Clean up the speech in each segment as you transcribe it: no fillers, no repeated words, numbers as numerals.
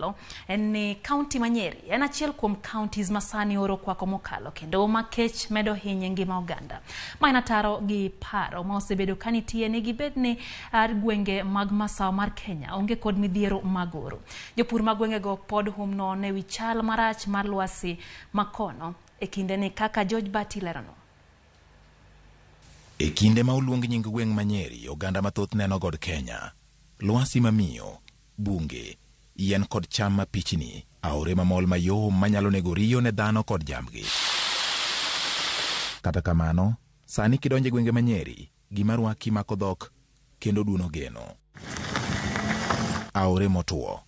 mokalo en ni kaunti ma Nyeri en achiel kuom counties ma sani oro kwako mokalo kendo ma kech medo hinye ngima oganda. Ma en ataro gi paro ma osebedo ka nitie ni gibed ni gwenge mag masawa mar Kenya onge kod midhiero mag oro. Jopur mag gwengego pod hum nono e wi chal marach mar lwasi makono e kindeni kaka George Bati lerono. E kinde ma oluong nying gweng' ma Nyeri, oganda mathoth neno god Kenya. Lwasi mamiyo, bunge, yien kod cham mapichni, aore mamol mayom manyalo nego riyo ne dhano kod jambgi. Kata kamano, sani kidonjo e gwenge ma Nyeri, gima rwaki mako dhok kendo duono geno. Aore motwo,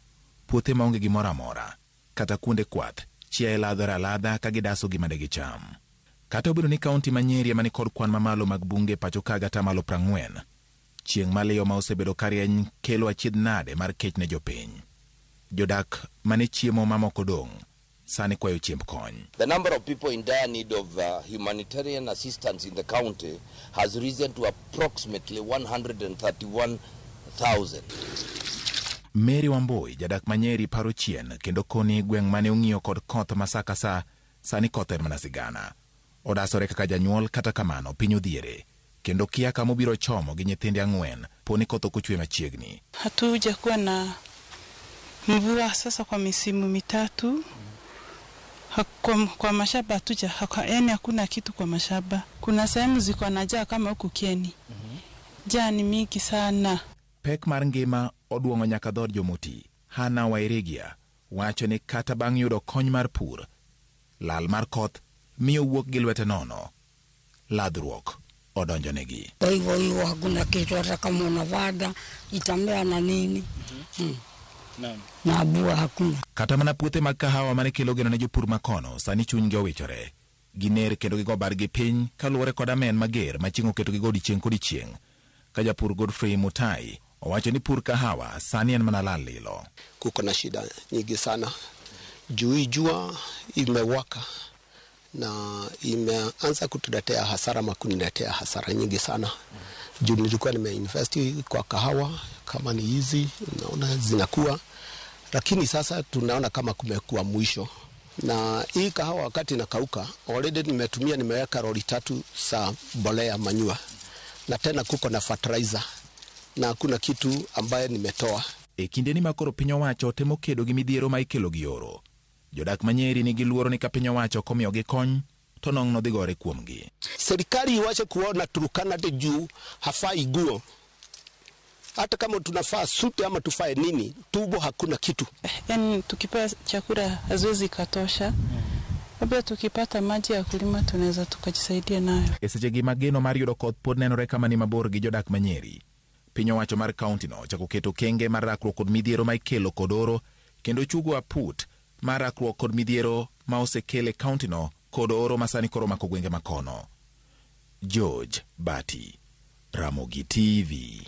puothe maonge gimoro amora, kata kuonde kwath, chiaye ladhore aladha ka gidaso gima de gicham. Kata obedo ni kaunti ma Nyeri ema nikod kwan mamalo mag bunge e pacho ka gatamalo 40, chieng' maliyo ma osebedo karieny kelo achiedh nade mar kech ne jopiny. Jodak mane chiemo mamoko dong' sani kwayo chiemb kony. The number of people in dire need of humanitarian assistance in the county has risen to approximately 131,000. Mary Wambui, jadak ma Nyeri paro chien kendo koni gweng' mane ong'iyo kod koth ma sa ka sa, sani koth en mana sigana. Odasore kaka janyuol kata kamano piny odhiere kendo kia kama obiro chomo gi nyithinde ang'wen poni koth ok ochwe machiegni. Hatujakuwa na mvua sasa kwa misimu mitatu. Kwa mashamba hatuja, yaani hakuna kitu kwa mashamba. Kuna sehemu ziko na njaa kama huku Kieni. Njaa ni mingi sana. Pek mar ngima oduong'o nyaka dhood jomoti. Hana Wairigia wacho ni kata bang' yudo kony mar pur, lal mar koth miyo wuok gi lwete nono. Ladhruok odonjonegi. Kwa hivyo hiyo hakuna kitu, hata kama unavada itamea na nini na bua hakuna. Kata mana puothe mag kahawa mane kelo geno ne jopur makono sani chunygi owichore. Giner kendo gigo bargi piny kaluwore kod amen mager ma chieng' oketogi go odiechieng' kodiechieng'. Ka japur Godfrey Mutai owacho ni pur kahawa sani en mana lal lilo. Kuko na shida nyingi sana juu hii jua imewaka na imeanza kutuletea hasara ama kuniletea hasara nyingi sana juu nilikuwa nimeinvest kwa kahawa kama ni hizi naona zinakuwa, lakini sasa tunaona kama kumekuwa mwisho na hii kahawa wakati inakauka already nimetumia nimeweka lori 3 za mbolea manure na tena kuko na fertilizer na hakuna kitu ambaye nimetoa. E kindeni ma koro piny owacho temo kedo gi midhiero ma ikelo gi oro, jodak ma Nyeri nigi luoro ni ka piny owacho ok omiyogi kony to nong'no dhi gore kuomgi. Serikali iwache kuona Turkana ati juu hafai guo. Hata kama tunafaa suti ama tufae nini, tumbo hakuna kitu. Yaani tukipewa chakula haziwezi katosha. Labda tukipata maji ya kulima tunaweza tukajisaidia nayo. E sechegi ma geno mar yudo koth pod nenore kama ni mabor gi jodak ma Nyeri. Piny owacho mar kaunti no ochako keto okenge mar rakruok kod midhiero ma ikelo kod oro kendo chugo aput mar rakruok kod midhiero ma osekel e kaunti no kod oro ma sani koro omako gwenge makono. George Bati, Ramogi TV.